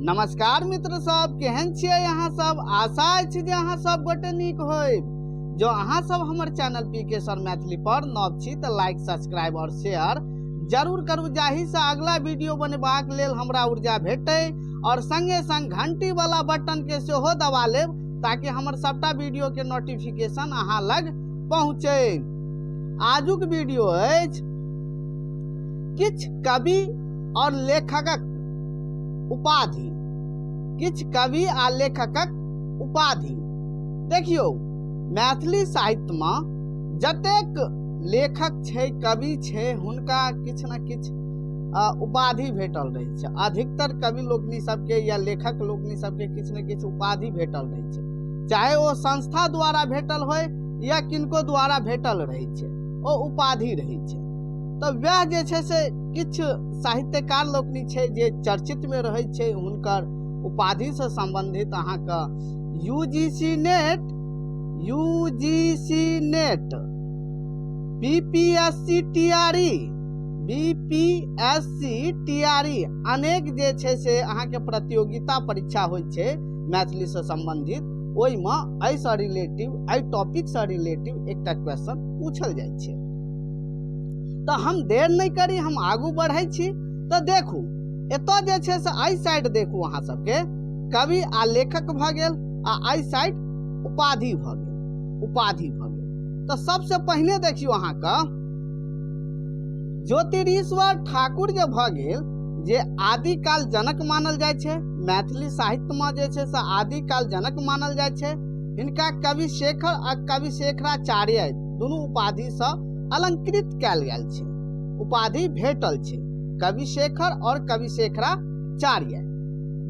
नमस्कार मित्र सब, केहन छियै अहाँ सब? आशा अछि जे अहाँ सब गोटे नीक होइब। जो अहाँ सब हमर चैनल पी के सर मैथिली पर नव छी तऽ लाइक, सब्सक्राइब और शेयर जरूर करू, जाहि से अगला वीडियो बनेबाक लेल हमरा ऊर्जा भेटै, और संगे संग घंटी वाला बटन के सेहो दबा लेब ताकि हमर सबटा वीडियो के नोटिफिकेशन अहाँ लग पहुँचे। आजुक वीडियो अछि किछु कवि और लेखकक उपाधि। किछु कवि आ लेखकक उपाधि। देखियौ, मैथिली साहित्यमे जतेक लेखक छै, कवि छै, हुनका किछु ने किछु उपाधि भेटल रहै छै। अधिकतर कवि लोकनि सबके या लेखक लोकनि सबके किछु ने किछु उपाधि भेटल रहै छै, चाहे ओ संस्था द्वारा भेटल होय या किनको द्वारा भेटल रहै छै, ओ उपाधि रहै छै। तऽ वएह जे छै से किछु साहित्यकार लोकनि छै जे चर्चितमे रहै छै, हुनकर उपाधिसँ सम्बन्धित अहाँके UGC NET, UGC NET, BPSC TRE, BPSC TRE, अनेक जे छै से अहाँके प्रतियोगिता परीक्षा होइ छै मैथिलीसँ सम्बन्धित, ओहिमे एहिसँ रिलेटिव, एहि टॉपिकसँ रिलेटिव एकटा क्वेश्चन पूछल जाइ छै। तऽ हम देर नहि करी, हम आगू बढ़ै छी। तऽ देखू, एतऽ जे छै से एहि साइड देखू, अहाँ सबके कवि आ लेखक भऽ गेल आ एहि साइड उपाधि भऽ गेल, उपाधि भऽ गेल। तऽ सबसे पहिने देखियौ अहाँके ज्योतिरीश्वर ठाकुर जे भऽ गेल, जे आदिकाल जनक मानल जाइ छै, मैथिली साहित्यमे जे छै से आदिकाल जनक मानल जाइ छै। हिनका कवि शेखर आ कवि शेखराचार्य दुनू उपाधिसँ अलंकृत कयल गेल छै, उपाधि भेटल छै, कवि शेखर और कवि शेखराचार्य।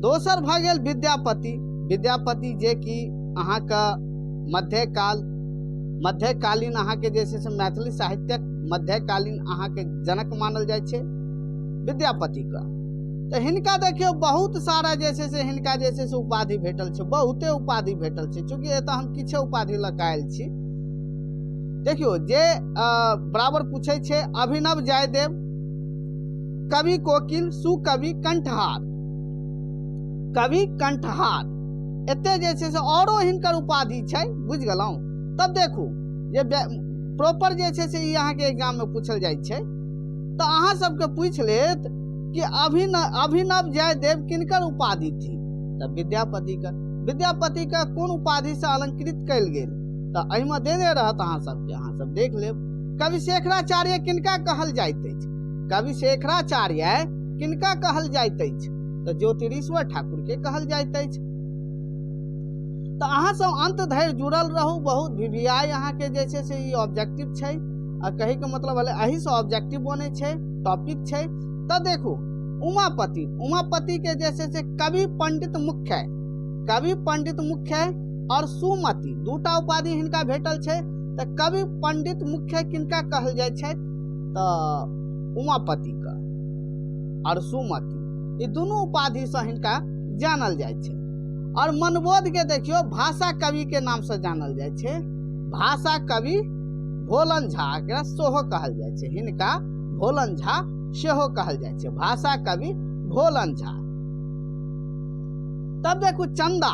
दोसर भऽ गेल विद्यापति। विद्यापति जे कि अहाँके मध्यकालीन अहाँके जे छै से मैथिली साहित्यक मध्यकालीन अहाँके जनक मानल जाइ छै विद्यापतिके। तऽ हिनका देखियौ बहुत सारा जे छै से हिनका जे छै से उपाधि भेटल छै, बहुते उपाधि भेटल छै। चूँकि एतऽ हम किछु उपाधि लऽ कऽ आयल छी। देखियौ जे बराबर पूछै छै, अभिनव जयदेव, कवि कोकिल, सुकवि कंठहार, कवि कंठहार, एते जे छै से औरो हिनकर उपाधि छै, बुझि गेलहुँ। तब देखू जे प्रॉपर जे छै से ई अहाँके एग्जाममे पूछल जाइ छै। तऽ अहाँ सबके पूछि लेत कि अभिनव जयदेव किनकर उपाधि थी, तऽ विद्यापतिके। विद्यापतिके कोन उपाधिसँ अलंकृत कयल गेल, तऽ एहिमे देने रहत अहाँ सबके, अहाँ सब देख लेब। कवि शेखराचार्य किनका कहल जाइत अछि, कवि शेखराचार्य किनका कहल जाइत अछि, तऽ ज्योतिरीश्वर ठाकुर के कहल जाइत अछि। तऽ अहाँ सब अंत धरि जुड़ल रहू। बहुत VVI अहाँके जे छै से ई ऑब्जेक्टिव छै, आ कहैके मतलब भेलै एहिसँ ऑब्जेक्टिव बनै छै, टॉपिक छै। तऽ देखू उमापति, उमापति के जे छै से कवि पंडित मुख्य, कवि पंडित मुख्य और सुमति दूटा उपाधि हिनका भेटल छै। तऽ कवि पंडित मुख्य किनका कहल जाइ छै, तऽ उमापति के और सुमति, ई दुनू उपाधिसँ हिनका जानल जाइ छै। और मनबोध के देखियौ भाषा कवि के नाम से जानल जाइ छै, भाषा कवि भोलन झा के सेहो कहल जाइ छै, हिनका भोलन झा सेहो कहल जाइ छै, भाषा कवि भोलन झा। तब देखू चंदा,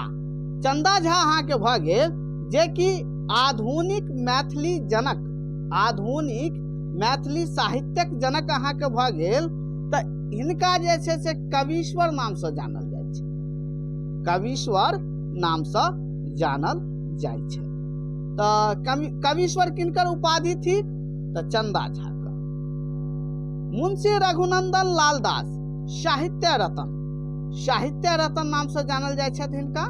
चंदा झा अहाँके भऽ गेल जे कि आधुनिक मैथिली जनक, आधुनिक मैथिली साहित्यक जनक अहाँके भऽ गेल। तऽ हिनका जे छै से कवीश्वर नामसँ जानल जाइ छै, कवीश्वर नामसँ जानल जाइ छै। तऽ कवीश्वर किनकर उपाधि थिक, तऽ चंदा झा के। मुंशी रघुनंदन लाल दास साहित्य रतन, साहित्य रतन नामसँ जानल जाइ छथि हिनका,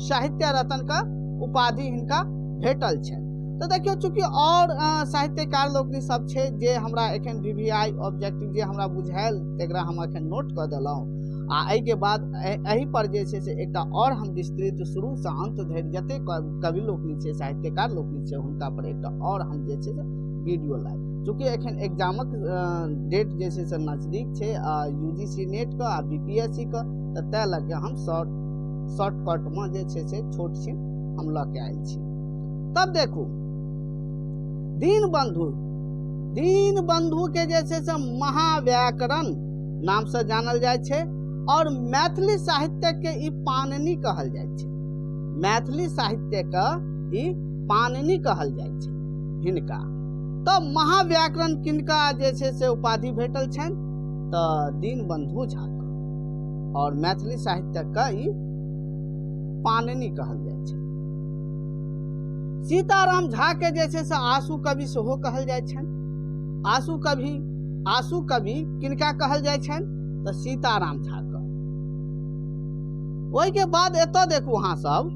साहित्य रतन के उपाधि हिनका भेटल छनि। तऽ देखियौ चूँकि और साहित्यकार लोकनि सब छै जे हमरा एखन VVI objective जे हमरा बुझायल तकरा हम एखन नोट कऽ देलहुँ, आ एहिके बाद एहि पर जे छै से एकटा और हम विस्तृत शुरूसँ अंत धरि जतेक कवि लोकनि छै, साहित्यकार लोकनि छै, हुनका पर एकटा और हम जे छै से वीडियो लायब। चूँकि एखन एग्जामक डेट जे छै से नजदीक छै, आ UGC net के आ BPSC के, तऽ तै लऽ के हम शॉर्टकटमे जे छै से छोट छिन हम लऽ के आयल छी। तब देखू दीनबंधु, दीनबंधु के जे छै से महाव्याकरण नामसँ जानल जाइ छै, आओर मैथिली साहित्यके ई पाणिनि कहल जाइ छै। मैथिली साहित्यके ई पाणिनि कहल जाइ छै हिनका। तऽ महाव्याकरण किनका जे छै से उपाधि भेटल छनि? तऽ दीनबंधु झाके। आओर मैथिली साहित्यके ई पाणिनि कहल जाइ छै। सीताराम झा के जे छै से आशु कवि सेहो कहल जाइ छनि। आशु कवि, आशु कवि किनका कहल जाइ छनि? तऽ सीताराम झा के। ओहिके बाद एतऽ देखू अहाँ सब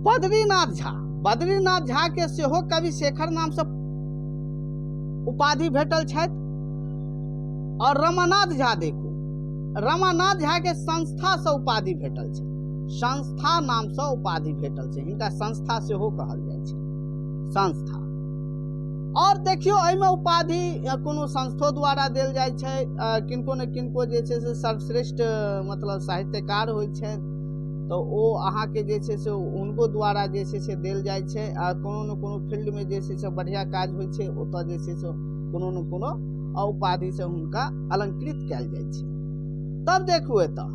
बद्रीनाथ झा। बद्रीनाथ झा के सेहो कवि शेखर नाम से उपाधि भेटल छथि। और रमानाथ झा देखू, रमानाथ झा के संस्था से उपाधि भेटल छै, संस्था नाम से उपाधि भेटल छै, हिनका संस्था सेहो कहल जाइ छै, संस्था। और देखियौ एहिमे उपाधि कोनो संस्थो द्वारा देल जाइ छै, किनको ने किनको जे छै से सर्वश्रेष्ठ मतलब साहित्यकार होइ छनि तऽ ओ अहाँके जे छै से हुनको द्वारा जे छै से देल जाइ छै। आ कोनो ने कोनो फील्डमे जे छै से बढ़िआँ काज होइ छै ओतऽ जे छै से कोनो ने कोनो उपाधिसँ हुनका अलंकृत कयल जाइ छै। तब देखू एतऽ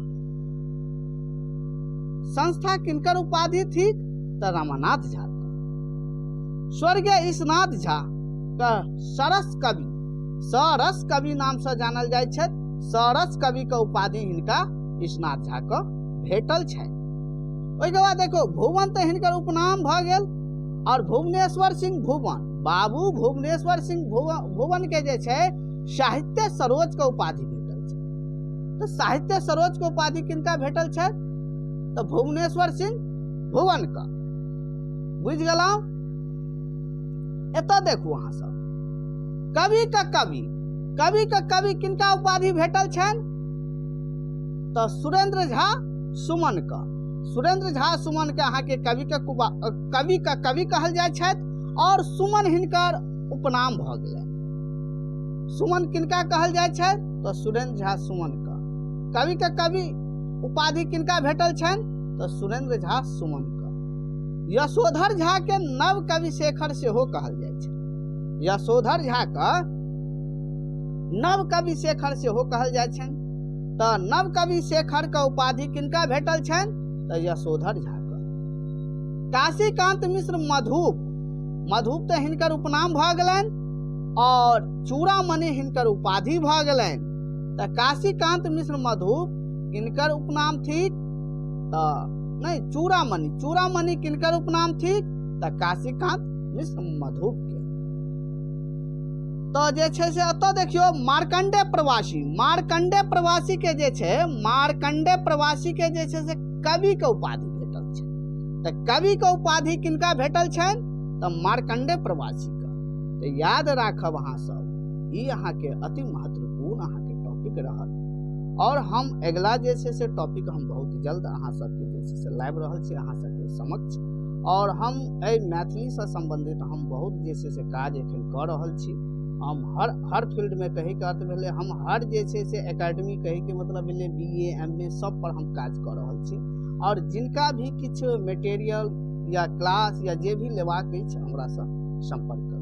संस्था किनकर उपाधि थिक? तऽ रमानाथ झा। स्वर्गीय ईशनाथ झा के सरस कवि, सरस कवि नाम से जानल जाइ छथि। सरस कवि के उपाधि हिनका ईशनाथ झा के भेटल छनि। ओहिके बाद देखो भुवन तऽ हिनकर उपनाम भऽ गेल। और भुवनेश्वर सिंह भुवन, बाबू भुवनेश्वर सिंह भुवन के जे छै साहित्य सरोज के उपाधि भेटल छै। तऽ साहित्य सरोज के उपाधि किनका भेटल छै? तऽ भुवनेश्वर सिंह भुवन के। बुझि गेलहुँ? एतऽ देखू अहाँ सब कवि के कवि, कवि के कवि किनका उपाधि भेटल छनि? तऽ सुरेंद्र झा सुमन के। सुरेंद्र झा सुमन के अहाँके कवि के कवि के कवि कहल जाइ छथि और सुमन हिनकर उपनाम भऽ गेलनि। सुमन किनका कहल जाइ छथि? तऽ सुरेंद्र झा सुमन के। कवि के कवि उपाधि किनका भेटल छनि? तऽ सुरेंद्र झा सुमन के। यशोधर झा के नव कवि शेखर सेहो कहल जाइ छै। यशोधर झा के नव कवि शेखर सेहो कहल जाइ छनि। तऽ नव कवि शेखर के उपाधि किनका भेटल छनि? तऽ यशोधर झा के। काशीकांत मिश्र मधुप, मधुप तऽ हिनकर उपनाम भऽ गेलनि और चूड़ामणि हिनकर उपाधि भऽ गेलनि। तऽ काशीकांत मिश्र मधुप किनकर उपनाम थिक? तऽ नहि, चूड़ामणि, चूड़ामणि किनकर उपनाम थिक? तऽ काशीकांत मिश्र मधुप के। तऽ जे छै से एतऽ देखियौ मार्कंडे प्रवासी, मार्कंडे प्रवासी के जे छै, मार्कंडे प्रवासी के जे छै से कवि के उपाधि भेटल छै। तऽ कवि के उपाधि किनका भेटल छनि? तऽ मार्कंडे प्रवासी के। तऽ याद राखब अहाँ सब, ई अहाँके अति महत्वपूर्ण अहाँके टॉपिक रहल। और हम अगिला जे छै से टॉपिक हम बहुत जल्द अहाँ सबके जे छै से लाबि रहल छी अहाँ सबके समक्ष। और हम एहि मैथिलीसँ सम्बन्धित हम बहुत जे छै से काज एखन कऽ रहल छी। हम हर हर फील्डमे कहैके अर्थ भेलै हम हर जे छै से एकेडमी कहैके मतलब भेलै बी ए एम ए सब पर हम काज कऽ रहल छी। और जिनका भी किछु मटेरियल या क्लास या जे भी लेबाक अछि हमरासँ सम्पर्क करू।